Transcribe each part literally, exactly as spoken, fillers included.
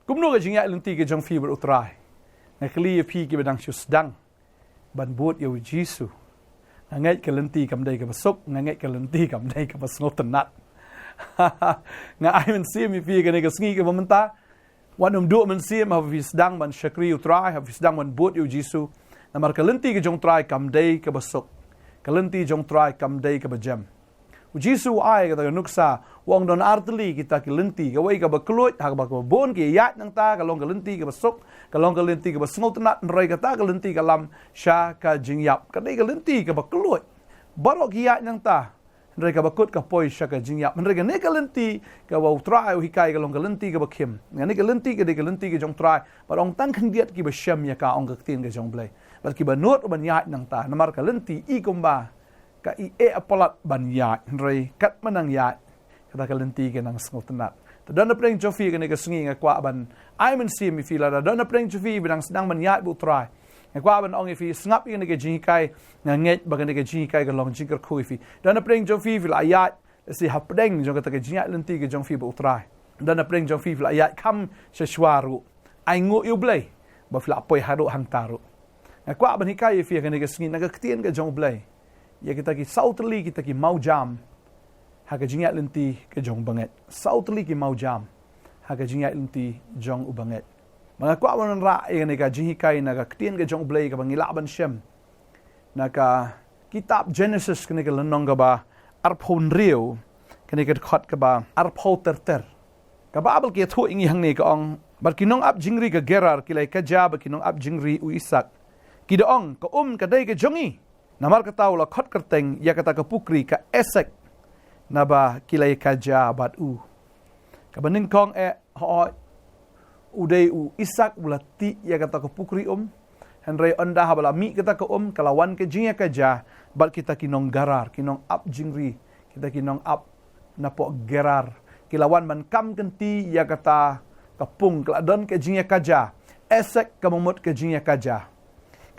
Kumno ka jingïaid lynti ka jong phi bad U Trai? Nga kylli ïa phi kiba dang shu sdang ban bud ïa U Jisu. Nga ngeit ka lynti kam dei kaba suk, nga ngeit ka lynti kam dei kaba sngewtynnat. Nga ai mynsiem ïa phi kane ka sngi kaba mynta. Wat nym duh mynsiem haba phi sdang ban shakri U Trai, haba phi sdang ban bud ïa U Jisu. Namar ka lynti ka jong U Trai kam dei kaba suk. Ka lynti jong U Trai kam dei kaba jem. U Jisu u ai kata ka nuksa, u ong don artylli kita ki lynti, kawei kaba kylluid, ha kaba kaba bun ki ïaid nangta, ka long ka lynti kaba suk, ka long ka lynti kaba sngewtynnat, hynrei kata ka lynti ka lam sha ka jingïap. Ka dei ka lynti kaba kylluid. Baroh ki ïaid nangta, hynrei kaba kut ka poi sha ka jingïap. Hynrei kane ka lynti kaba U Trai u hikai ka long ka lynti kaba khim. Kane ka lynti ka dei ka lynti ka jong U Trai. Bad ong tang khyndiat kiba shem ïa ka, ong ka ktien ka jong U Blei. Bad kiba nud ban ïaid nangta. Namar ka lynti i kumba ka i eh palat ban ïaid, hynrei katba nang ïaid, kata ka lynti ka nang sngewtynnat. Te don napdeng jong phi kane ka sngi nga kwah ban ai mynsiem ïa phi, lada don napdeng jong phi ba dang sdang ban ïaid bad U Trai. Nga kwah ban ong ïa phi, sngap ïa kane ka jinghikai, nga ngeit ba kane ka jinghikai ka long jingkyrkhu ïa phi. Don napdeng jong phi phi la ïaid, lehse hapdeng jong kata ka jingïaid lynti ka jong phi bad U Trai. Don napdeng jong phi phi la ïaid kham sha shuwa ruh. Ai nguh ïa U Blei ba phi la poi haduh hangta ruh. Nga kwah ban hikai ïa phi ha kane ka sngi na ka ktien ka jong U Blei, ïa kita ki saw tylli kita ki mawjam ha ka jingïaid lynti ka jong u bangeit. Saw tylli ki mawjam ha ka jingïaid lynti jong u bangeit. Ba nga kwah ban wanrah ïa kane ka jinghikai na ka ktien ka jong U Blei kaba ngi lah ban shem na ka kitab Genesis, kane ka lynnong kaba arphew hynriew, kane ka dkhot kaba arphew ter ter. Ka Baibl ka ïathuh ïa ngi hangne, ka ong, bad ki nongap jingri ka Gerar ki la ïakajia bad ki nongap jingri u Isaak, ki da ong, ka um ka dei ka jong ngi. Namar kata u la khot kyrteng ïa kata ka pukri ka Esek, naba ki la ïakajia bad u. Kaba nyngkong eh, hooid, u dei u Isaak u la tih ïa kata ka pukri um. Hynrei ynda haba la mih kata ka um, ka la wan ka jingïakajia bad kita ki nong Gerar, ki nongap jingri, kita ki nongap napoh Gerar, ki la wan ban kam kynti ïa kata ka pung. Ka la don ka jingïakajia. Esek kaba mut ka jingïakajia.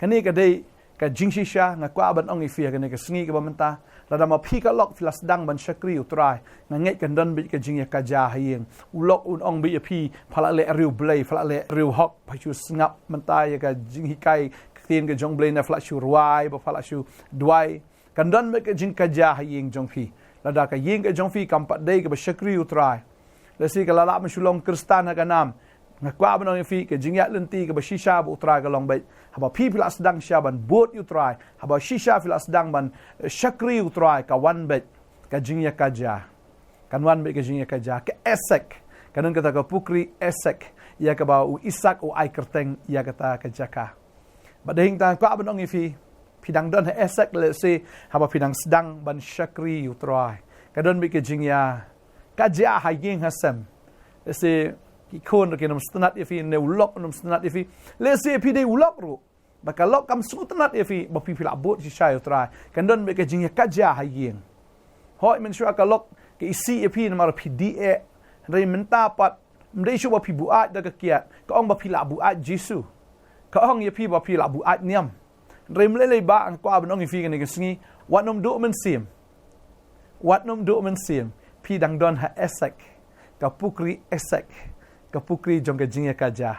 Kane ka dei ka jingshisha nga kwah ban ong ïa phi ha kane ka sngi kaba mynta. Lada ma phi ka lok phi la sdang ban shakri U Trai, nga ngeit kan don beit ka jingïakajia ha ïing. U lok un ong beit ïa phi, pha la leh riewblei, pha la leh riewhok, pha shu sngap mynta ïa ka jinghikai ka ktien ka jong U Blei, ne pha la shu rwai, ba pha la shu duwai. Kan don beit ka jingkajia ha ïing jong phi. Lada ka ïing ka jong phi kam pat dei kaba shakri U Trai, lehse ka la lah ban shu long Khristan ha ka nam. Nga kwah ban ong ïa phi, ka jingïaid lynti kaba shisha bad U Trai ka long beit haba phi phi la sdang shisha ban bud ïa U Trai, haba shisha phi la sdang ban, eh, shakri U Trai, ka wan beit ka jingïakajia. Kan wan beit ka jingïakajia, ka Esek. Kan don kata ka pukri Esek ïa kaba u Isaak u ai kyrteng ïa kata ka jaka. Bad dei hangta nga kwah ban ong ïa phi, phi dang don ha Esek, lehse haba phi dang sdang ban shakri U Trai, ka don beit ka jingïakajia ha ïing ha sem. Lehse ki khun ruh kin ym sngewtynnat ïa phi, ne u lok un ym sngewtynnat ïa phi. Lehse phi dei u lok ruh, ba ka lok kam sngewtynnat ïa phi ba phi phi la bud shisha ïa U Trai. Kan don beit ka jingïakajia ha ïing. Hooid, mynshuwa ka lok ka isih ïa phi namar phi dih eh. Hynrei mynta pat, ym dei shuh ba phi buaid da ka kiad, ka ong ba phi la buaid Jisu. Ka ong ïa phi ba phi la buaid niam. Hynrei ym lei lei, ba nga kwah ban ong ïa phi kane ka sngi, wat nym duh mynsiem. Wat nym duh mynsiem. Phi dang don ha Esek, ka pukri Esek, ka pukri jong ka jingïakajia.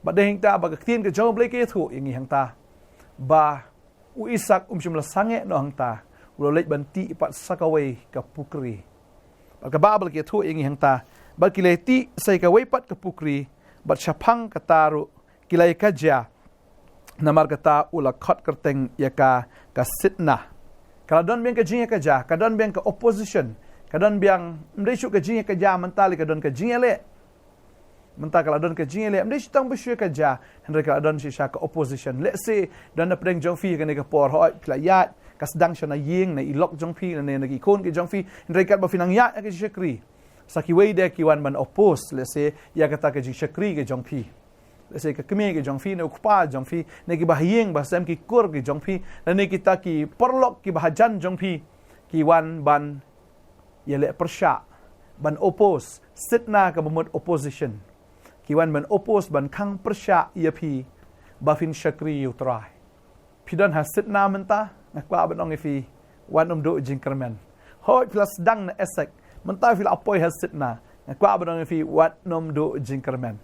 Bad dei hangta ba ka ktien ka jong U Blei ka ïathuh ïa ngi hangta ba u Isaak um shym la sangeh noh hangta, u la leit ban tih pat sa kawei ka pukri. Bad ka Baibl ka ïathuh ïa ngi hangta, bad ki la tih sa ïa kawei pat ka pukri, bad shaphang kata ruh ki la ïakajia. Namar kata u la khot kyrteng ïa ka ka Sitna. Ka la don biang ka jingïakajia, ka don biang ka opposition, ka don biang, ym dei shuh ka jingïakajia, mynta lei ka don ka jingïaleh. Mynta ka la don ka jingïaleh, ym dei shuh tang ba shu ïakajia, hynrei ka la don shisha ka opposition. Lehse don napdeng jong phi kane ka por, hooid, phi la ïaid, ka sdang sha na ïing, na i lok jong phi, na, na ki khun ki jong phi, hynrei katba phi nang ïaid ha ka jingshakri, sa kiwei de ki wan ban oppose, lehse, ïa kata ka jingshakri ka jong phi. Lehse ka kmie ka jong phi, ne u kpa jong phi, ne kiba ha ïing ba sem, ki kur ki jong phi, ne kita ki paralok kiba hajan jong phi, ki wan ban ïaleh pyrshah, ban oppose. Sitna kaba mut opposition. Ki wan ban oppose, ban khang pyrshah ïa phi ba phin shakri ïa U Trai. Phi don ha Sitna mynta? Nga kwah ban ong ïa phi, wat nym duh jingkyrmen. Hooid, phi la sdang na Esek, mynta phi la poi ha Sitna. Kwah ban ong ïa phi, wat nym duh jingkyrmen.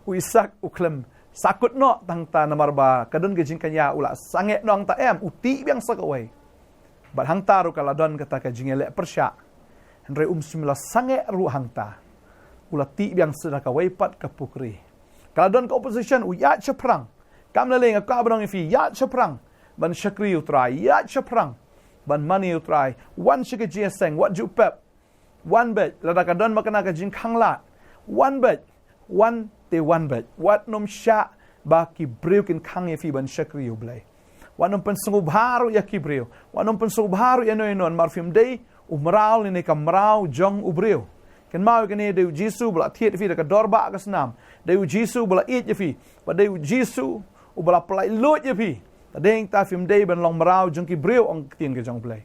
U Isak u khlem sakut noh tang ta namar ba ka don ka jingkñia, u la sangeh noh tang em, u tih biang sa kawei. Bad hangta ruh ka la don kata ka jingïaleh pyrshah. Hynrei um shym la sangeh ruh hangta. U la tih biang sa da kawei pat ka pukri. Ka la don ka opposition, u ïaid shaphrang. Kam la leh, nga kwah ban ong ïa phi, ïaid shaphrang ban shakri ïa u Trai, ïaid shaphrang ban mane ïa u Trai. Wan sha ka jingïaseng, wat ju pep. Wan beit, lada ka don ma kane ka jingkhanglad. Wan beit, wan te wan beit. Wat nym shah ba ki briew kin khang ïa phi ban shakri ïa u Blei. Wat nym pynsngewbha ruh ïa ki briew. Wat nym pynsngewbha ruh ïano ïano namar phim dei u mraw lane ka mraw jong u briew. Kynmaw ïa kane, dei u Jisu ba la thied ïa phi da ka dor ba ka snam. Dei u Jisu ba la ïeit ïa phi. Bad dei u Jisu uba la pyllait luid ïa phi. Te dei nangta phim dei ban long mraw jong ki briew, ong ka ktien ka jong u Blei.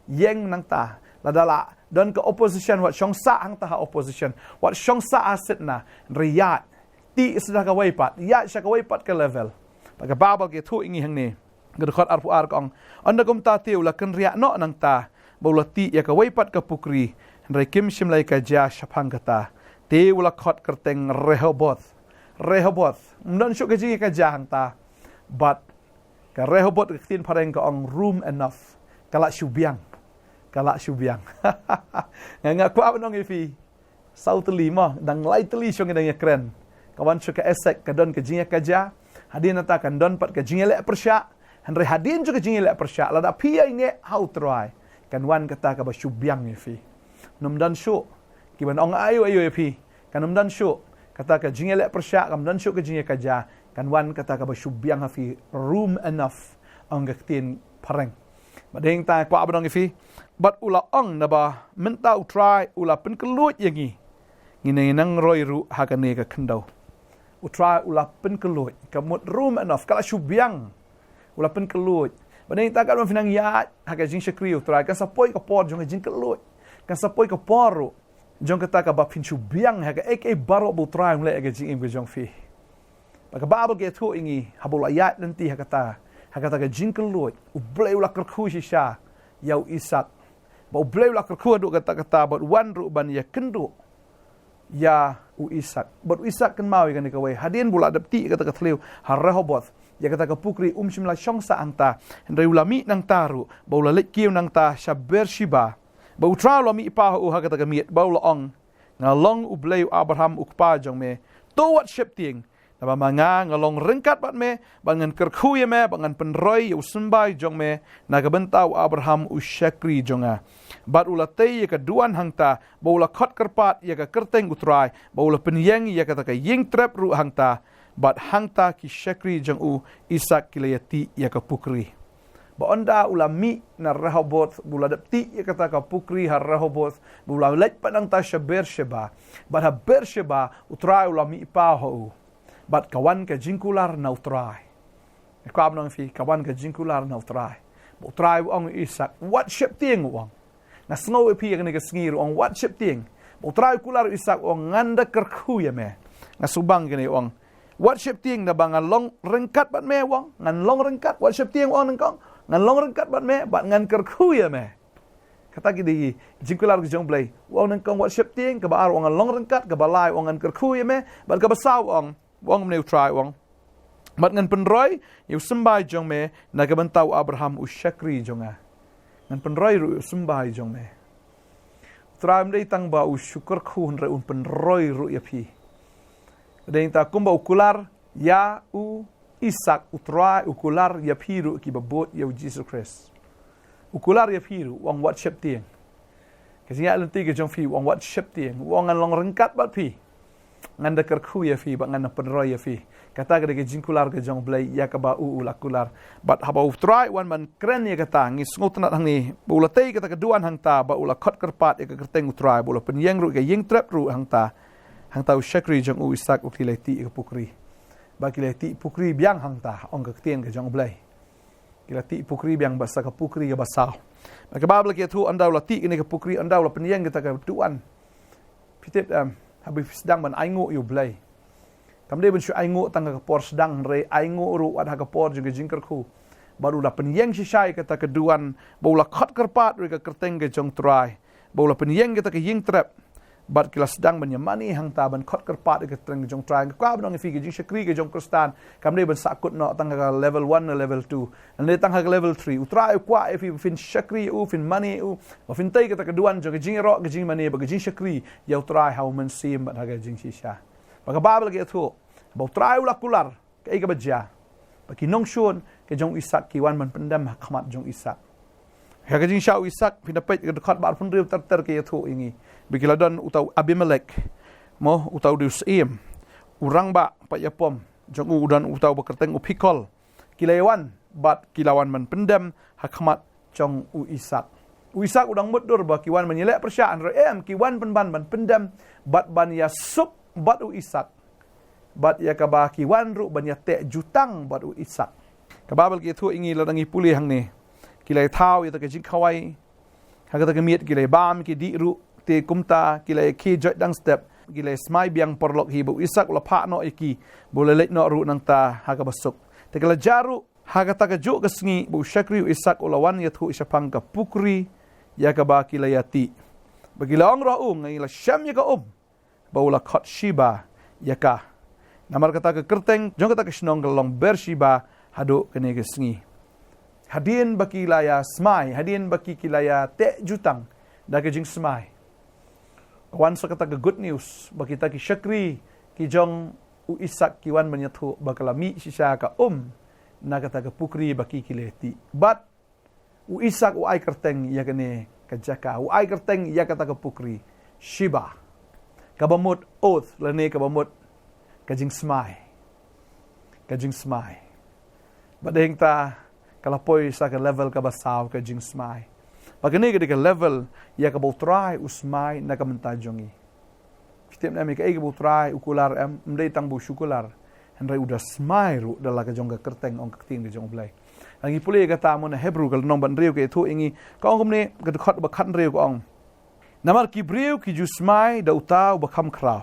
Ïeng nangta, lada la don ka opposition, wat shong sah hangta ha opposition, wat shong sah ha sitna, hynrei ïaid, tih sa da kawei pat, ïaid sha kawei pat ka level. Bad ka Baibl ka ïathuh ïa ngi hangne, ka dkhot arphew ar ka ong, ynda kumta te u la kynriah noh nangta, bad u la tih ïa kawei pat ka pukri, hynrei kim shym la ïakajia shaphang kata. Te u la khot kyrteng Rehoboth. Rehoboth. Ym don shuh ka jingïakajia hangta. Bad ka Rehoboth ka ktien phareng ka ong room enough. Ka lah shu biang. Ka lah shu biang. Nga, nga kwah ban ong ïa phi, saw tylli mo, dang lai tylli shuwa ngi dang ïakren. Ka wan shuh ka Esek, ka don ka jingïakajia. Hadien nangta kan don pat ka jingïaleh pyrshah. Hynrei hadien shuh ka jingïaleh pyrshah, lada phi ïaineh ha u Trai, kan wan kata kaba shu biang ïa phi. Nym don shuh ki ban ong aïu aïu ïa phi. Kan nym don shuh kata ka jingïaleh pyrshah, kan nym don shuh ka jingïakajia. Kan wan kata kaba shu biang ha phi, room enough, ong ka ktien phareng. Bad dei nangta kwah ban ong ïa phi, bad u la ong, naba mynta u Trai u la pynkylluid ïa ngi. Ngin nang roi ruh ha kane ka khyndew. U Trai u la pynkylluid, ka mut room enough, ka la shu biang. U la pynkylluid. Bad dei nangta katba phi nang ïaid ha ka jingshakri ïa u Trai, kan sa poi ka por jong ka jingkylluid. Kan sa poi ka por ruh jong kata kaba phin shu biang ha kaei kaei baroh ba u Trai un leh ha ka jingim ka jong phi. Bad ka Baibl ka ïathuh ïa ngi, haba u la ïaid lynti ha kata, ha kata ka jingkylluid, u Blei u la kyrkhu shisha ïa u Isak. Bad u Blei u la kyrkhu haduh katta katta, bad wan ruh ban ïakynduh ïa u Isak. Bad u Isak, kynmaw ïa kane kawei, hadien ba u la dep tih ïa kata ka thliew ha Rehoboth, ïa kata ka pukri, um shym la shong sah hangta. Hynrei u la mih nangta ruh, bad u la leit kiew nangta sha Beersheba. Bad u Trai u la mih paw ha u ha kata ka miet, bad u la ong, nga long u Blei u Abraham u kpa jong me. To wat sheptieng, naba ma nga nga long ryngkat bad me, bad ngan kyrkhu ïa me, bad ngan pynroi ïa u symbai jong me na ka bynta u Abraham u shakri jong nga. Bad u la tei ïa ka duwan hangta, bad u la khot kyrpad ïa ka kyrteng u Trai, bad u la pynïeng ïa kata ka ïingtrep ruh hangta. Bad hangta ki shakri jong u Isak ki la ïatih ïa ka pukri. Bad ynda u la mih na Rehoboth, bad u la dep tih ïa kata ka pukri ha Rehoboth, bad u la leit pat nangta sha Beersheba. Bad ha Beersheba u Trai u la mih paw ha u. Bad ka wan ka jingkular na u Trai. Nga kwah ban ong ïa phi, ka wan ka jingkular na u Trai. Bad u Trai u ong ïa u Isak, wat sheptieng, u ong. Nga sngew ïa phi ïa kane ka sngi ruh, u ong wat sheptieng. Bad u Trai u kular ïa u Isak, u ong ngan da kyrkhu ïa me. Nga sngewbang ïa kane, u ong, wat sheptieng, naba ngan long ryngkat bad me, u ong. Ngan long ryngkat, wat sheptieng, u ong nyngkong. Ngan long ryngkat bad me, bad ngan kyrkhu ïa me. Kata ki dei ki jingkular ki jong u Blei. U ong nyngkong wat sheptieng, kaba ar u ong ngan long ryngkat, kaba lai u ong ngan kyrkhu ïa me, bad kaba saw u ong, u ong mynne u Trai, u ong, bad ngan pynroi ïa u symbai jong me na ka bynta u Abraham u shakri jong nga. Ngan pynroi ruh ïa u symbai jong me. U Trai um dei tang ba u shu kyrkhu, hynrei un pynroi ruh ïa phi. Dei nangta kumba u kular ïa u Isak, u Trai u kular ïa phi ruh kiba bud ïa u Jisu Khrist. U kular ïa phi ruh, u ong wat sheptieng. Ka jingïaid lynti ka jong phi, u ong wat sheptieng. U ong ngan long ryngkat bad phi. Ngan da kyrkhu ïa phi, bad ngan da pynroi ïa phi. Kata ka dei ka jingkular ka jong u Blei ïa kaba u u la kular. Bad haba u Trai u wan ban kren ïa kata, ngi sngewtynnad hangne, ba u la tei kata ka duwan hangta, bad u la khot kyrpad ïa ka kyrteng u Trai, bad u la pynïeng ruh ïa ka ïingtrep ruh hangta. Hangta u shakri jong u Isak u, ki la tih ïa ka pukri. Bad ki la tih pukri biang hangta, ong ka ktien ka jong u Blei. Ki la tih pukri biang bad sa ka pukri kaba saw. Bad ka Baibl ka ïathuh, ynda u la tih kane ka pukri, ynda u la pynïeng kata ka duwan. Phi tip, em, haba phi sdang ban ainguh ïa u Blei, kam dei ban shu ainguh tang ha ka por sdang, hynrei ainguh ruh wat ha ka por jong ka jingkyrkhu. Bad u la pynïeng shisha ïa kata ka duwan, bad u la khot kyrpad ruh ïa ka kyrteng ka jong u Trai. Bad u la pynïeng kata ka ïingtrep. bad ki la sdang ban ïa mane hangta ban khot kyrpad ïa ka kyrteng ka jong U Trai. Nga kwah ban ong ïa phi, ka jingshakri ka jong u Khristan kam dei ban sahkut noh tang ha ka level one ne level two, ne tang ha ka level three. U Trai u kwah ïa phi ba phin shakri ïa u, phin mane ïa u, ba phin tei kata ka duwan jong ka jingïaroh, ka jingmane bad ka jingshakri ïa U Trai ha u mynsiem bad ha ka jingshisha. Ba ka Baibl ka ïathuh ba U Trai u la kular kaei kaba jia, ba ki nongshun ka jong u Isak ki wan ban pyndem ha khmat jong u Isak. Ha ka jingshah u Isak, phin da peit ka dkhot ba arphew hynriew ter ter ka ïathuh ïa ngi ba ki la don uta u Abimelek, mo, uta u dei u syiem, u rangbah paid ïapom jong u, u don uta uba kyrteng u Phikol. Ki la ïa wan bad ki la wan ban pyndem ha khmat jong u Isak. U Isak u dang mutdur ba ki wan ban ïaleh pyrshah, hynrei em, ki wan pynban ban pyndem bad ban ïasuk bad u Isak, bad ïa kaba ki wan ruh ban ïateh jutang bad u Isak. Ka Baibl ka ïathuh ïa ngi, lada ngi pule hangne, ki la ïa thaw ïa kata ka jingkhawai ha kata ka miet, ki la ïa bam, ki dih ruh, te kumta ki la ïa khie joit dang step. Ki la ïa smai biang paralok hi ba u Isak u la phah noh ïa ki, ba u la leit noh ruh nangta ha kaba suk. Te ka la jia ruh ha kata kajuh ka sngi ba u shakri u Isak u la wan ïathuh shaphang ka pukri ïa kaba ki la ïa tih, ba ki la ong, Roh u, ngi la shem ïa ka um ba u la khot Shiba ïa ka. Namar kata ka kyrteng jong kata ka shnong ka la long Beershiba haduh kane ka sngi. Hadien ba ki la ïa smai, hadien ba ki, ki la ïa teh jutang da ka jingsmai, ka wan sa kata ka good news ba kita ki shakri ki jong u Isak ki wan ban ïathuh ba ka la mih shisha ka um na kata ka pukri ba ki, ki la ïa tih. Bad u Isak u ai kyrteng ïa kane ka jaka, u ai kyrteng ïa kata ka pukri Shiba, kaba mut oath, lane kaba mut ka jingsmai. Ka jingsmai. Bad hangta ka la poi sa ka level kaba saw, ka jingsmai. Bad kane ka dei ka level ïa kaba U Trai u smai na ka bynta jong ngi. Phi tip ne em, ïa kaei kaba U Trai u kular, em, ym dei tang ba u shu kular, hynrei u da smai ruh da la ka jong ka kyrteng, ong ka ktien ka jong U Blei. Lada ngi pule ïa kata mo na Hebru ka lynnong ba hynriew ka ïathuh ïa ngi, ka ong kumne, ka dkhot ba khathynriew ka ong, Namar ki briew ki ju smai da uta uba kham khraw,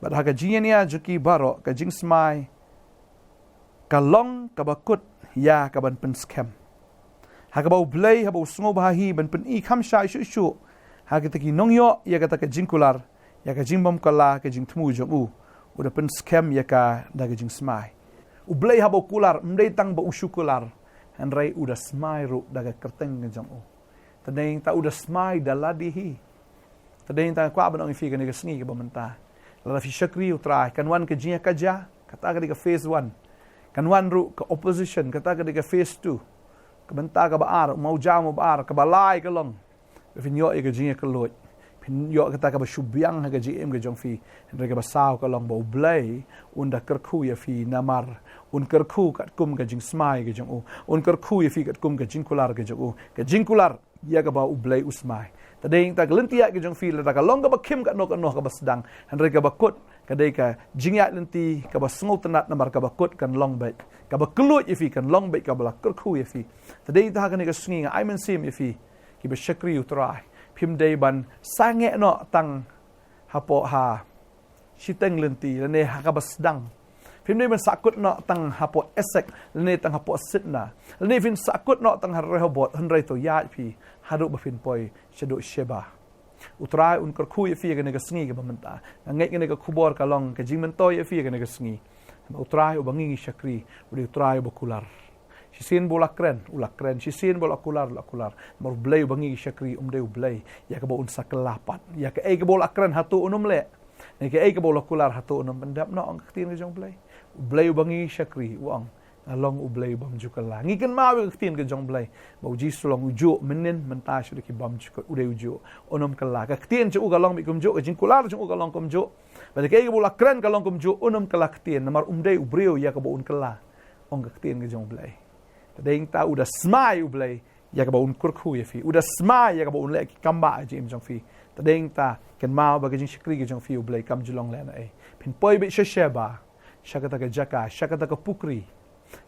bad ha ka jingïania jong ki baroh ka jingsmai ka long kaba kut ïa kaban pynskhem, ha kaba U Blei haba u sngewbha hi ban pyni kham shai shuh shuh ha kita ki nongïoh ïa kata ka jingkular, ïa ka jingbymkylla ka jingthmu jong u, u da pynskhem ïa ka da ka jingsmai. U Blei haba u kular, ym dei tang ba u shu kular, hynrei u da smai ruh da ka kyrteng ka jong u. Te dei ta u da smai da lade hi. Te dei ta kwah ban ong ïa phi kane ka sngi kaba mynta, lada phi shakri U Trai, kan wan ka jingïakajia, kata ka dei ka phase one. Kan wan ruh ka opposition, kata ka dei ka phase two. Ka bynta kaba ar, mawjam ba ar, kaba lai ka long ba phin ïoh ïa ka jingïakylluid, phin ïoh kata kaba shu biang ha ka jingim ka jong phi. Hynrei kaba saw ka long ba U Blei un da kyrkhu ïa phi, namar un kyrkhu katkum ka jingsmai ka jong u, un kyrkhu ïa phi katkum ka jingkular ka jong u, ka jingkular ïa kaba U Blei u smai. Te dei ta ka lynti ïaid ka jong phi, lada ka long kaba khim katno katno kaba sdang, hynrei kaba kut ka dei ka jingïaid lynti kaba sngewtynnat, namar kaba kut kan long beit, kaba kylluid ïa phi kan long beit kaba la kyrkhu ïa phi. Te dei ta ha kane ka sngi nga ai mynsiem ïa phi kiba shakri U Trai, phim dei ban sangeh noh tang hapoh ha shiteng lynti lane ha kaba sdang. Phim dei ban sahkut noh tang hapoh Esek lane tang hapoh Sitna, lane phin sahkut noh tang ha Rehoboth, hynrei to ïaid phi haduh ba phin poi shaduh Sheba. U Trai un kyrkhu ïa phi ïa kane ka sngi kaba mynta. Nga ngeit kane ka khubor ka long ka jingmyntoi ïa phi ïa kane ka sngi. U Trai uba ngi ngi shakri u dei U Trai uba kular. Shisien ba u la kren, u la kren. Shisien ba u la kular, u la kular. Namar U Blei uba ngi ngi shakri um dei U Blei ïa kaba un sa kylla pat ïa kaei kaba u la kren hato un ym leh, ne kaei kaba u la kular hato un ym pyndep noh, ong ka ktien ka jong U Blei. U Blei uba ngi ngi shakri u ong, nga long U Blei ubym ju kylla. Ngi kynmaw ïa ka ktien ka jong U Blei ba U Jisu long ujuh, mynnin, mynta, shaduh ki bymjukut, u dei ujuh, un ym kylla. Ka ktien jong u ka long beit kumjuh, ka jingkular jong u ka long kumjuh. Bad kaei kaba u la kren ka long kumjuh, un ym kylla ktien, namar um dei u briew ïa kaba un kylla, ong ka ktien ka jong U Blei. Te dei ta u da smai U Blei ïa kaba un kyrkhu ïa phi, u da smai ïa kaba un leh ki kam ba ha jingim jong phi. Te dei ta kynmaw ba ka jingshakri ka jong phi U Blei kam ju long lehnohei. Phin poi beit sha Sheba, sha kata ka jaka, sha kata ka pukri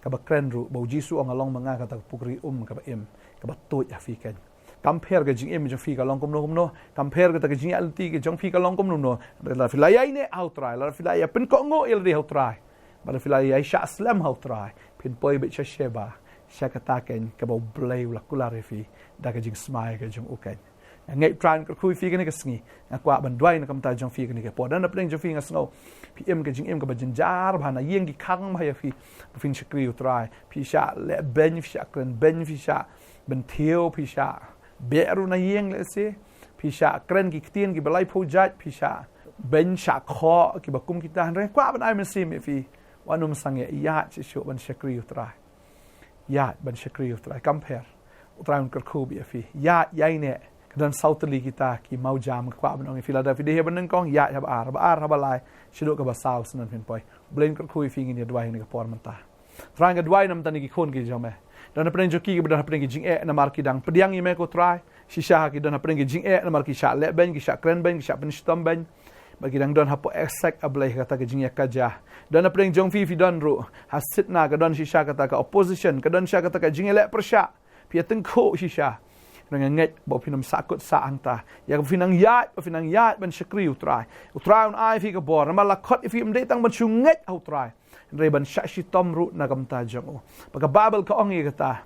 kaba kren ruh ba U Jisu u ong, nga long ma nga kata ka pukri um kaba im, kaba tuid ha phi keiñ. Kam pher ka jingim jong phi ka long kumno kumno, kam pher kata ka jingïaid lynti ka jong phi ka long kumno kumno, lada phi la ïaineh ha U Trai, lada phi la ïa pynkohnguh ïa lade ha U Trai, bad phi la ïa shah slem ha U Trai, phin poi beit sha Sheba, sha kata keiñ kaba U Blei u la kular ïa phi da ka jingsmai ka jong u keiñ. Nga ngeit Trai, nga kyrkhu ïa phi kane ka sngi. Nga kwah ban duwai na ka bynta jong phi kane ka por. Don hapdeng jong phi nga sngew phi im ka jingim kaba jynjar bha, na ïeng ki khang bha ïa phi ba phin shakri ïa u Trai. Phi shah leh beiñ, phi shah kren beiñ, phi shah bynthiew, phi shah beh ruh na ïing lehse. Phi shah kren ki ktien kiba laiphew jait, phi shah beiñ, shah khoh kiba kum kita. Hynrei kwah ban ai mynsiem ïa phi. Wat nym sangeh, ïaid shuh shuh ban shakri ïa u Trai. Ïaid ban shakri ïa u Trai. Kam pher. U Trai un kyrkhu bha ïa phi. Ïaid, ïaineh. Ka don saw tylli kita ki mawjam, nga kwah ban ong ïa phi, lada phi dei ha ba nyngkong, ïaid ha ba ar, ha ba ar, ha ba lai, shaduh kaba saw, sa shen phin poi. U Blei un kyrkhu ïa phi. Ngin ïa duwai ha kane ka por mynta. Trai, nga duwai na ka bynta kine ki khun ki jong me. Don hapdeng jong ki kiba don hapdeng ki jingeh namar ki dang pdiang ïa me ko Trai. Shisha ha ki don hapdeng ki jingeh namar ki shah leh beiñ, ki shah kren beiñ, ki shah pynshitom beiñ. Bad ki dang don hapoh exec, A Blei, ha kata ka jingïakajia. Don hapdeng jong phi, phi don ruh ha sitna, ka don shisha kata ka opposition, ka don shisha kata ka jingïaleh pyrshah. Phi ïa tyngkhuh shisha. Nga ngeit ba phin ym sahkut sah hangta. Ïa kaba phin nang ïaid, ba phin nang ïaid ban shakri ïa u Trai. U Trai un ai ïa phi ka bor, namar la khot ïa phi ym dei tang ban shu ngeit ha u Trai, hynrei ban shah shitom ruh na ka bynta jong u. Ba ka Baibl ka ong ïa kata,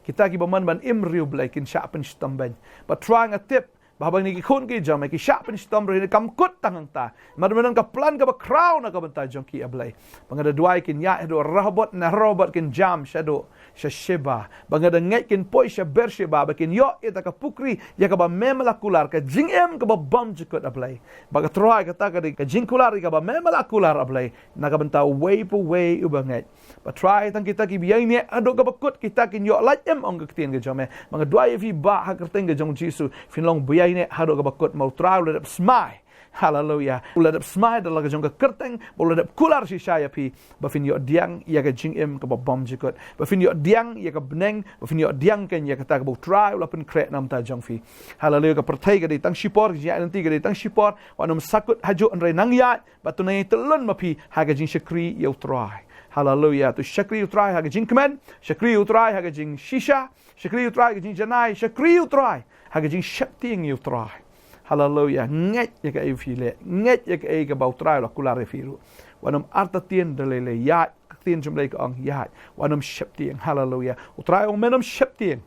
kita kiba mon ban im riewblei kin shah pynshitom beiñ. Bad Trai, nga tip ba haba kine ki khun ki jong me ki shah pynshitom ruh, kam kut tang hangta. Namar don ka plan kaba khraw na ka bynta jong ki, A Blei. Ba nga da duwai kin ïaid haduh Rehoboth, na Rehoboth kin jam shaduh sha Sheba. Ba nga da ngeit kin poi sha Beersheba, ba kin ïoh ïa kata ka pukri ïa kaba me me la kular, ka jingim kaba bymjukut, A Blei. Ba ko Trai, kata ka dei ka jingkular ïa kaba me me la kular, A Blei, na ka bynta uwei pa uwei uba ngeit. Bad Trai, tang kita kiba ïaineh haduh kaba kut, kita kin ïoh lait im, ong ka ktien ka jong me. Ba nga duwai ïa phi ba ha ka kyrteng ka jong U Jisu phin long ba ïaineh haduh kaba kut, namar u Trai u la dep smai. Haleluya. U la dep smai da la ka jong ka kyrteng, ba u la dep kular shisha ïa phi, ba phin ïoh pdiang ïa ka jingim kaba bymjukut, ba phin ïoh pdiang ïa ka bneng, ba phin ïoh pdiang keiñ ïa kata kaba u Trai u la pynkhreh na ka bynta jong phi. Haleluya. Ka pyrthei ka dei tang shipor, ka jingïaid lynti ka dei tang shipor. Wat nym sahkut hajuh, hynrei nang ïaid, bad to nang ïai tyllun ma phi ha ka jingshakri ïa u Trai. Haleluya. To shakri ïa u Trai ha ka jingkmen, shakri ïa u Trai ha ka jingshisha, shakri ïa u Trai ha ka jingjanai, shakri ïa u Trai ha ka jingsheptieng ïa u Trai. Haleluya. Ngeit ïa kaei ba phi leh, ngeit ïa kaei kaba u Trai u la kular ïa phi ruh. Wat nym artatien da lei lei, ïaid. Ka ktien jong U Blei ka ong, ïaid. Wat nym sheptieng. Haleluya. U Trai u ong, men nym sheptieng.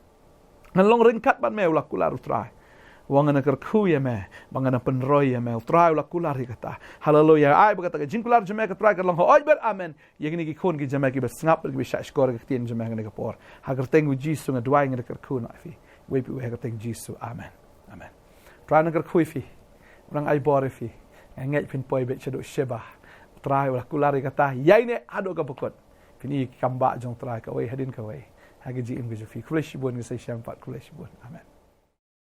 Ngan long ryngkat bad me, u la kular u Trai. Wat ngan kyrkhu ïa me, ba ngan pynroi ïa me. U Trai u la kular ïa kata. Haleluya. Ai ba kata ka jingkular jong me ko Trai ka long haoid bad amen ïa kine ki khun ki jong me kiba sngap, kiba shah shkor ïa ka ktien jong me ha kane ka por. Ha ka kyrteng U Jisu nga duwai, nga kyrkhu na phi. Wei pa wei ha ka kyrteng Jisu. Amen. Amen. Trai un kyrkhu ïa phi. Nang ai bor ïa phi. Nga ngeit phin poi beit shaduh Sheba. U Trai u la kular ïa kata, ïaineh haduh kaba kut. Phin ïoh ïa ki kam bah jong u Trai kawei hadien kawei ha ka jingim ka jong phi. Khublei shibun, ngin sa ïashem pat. Khublei shibun. Amen.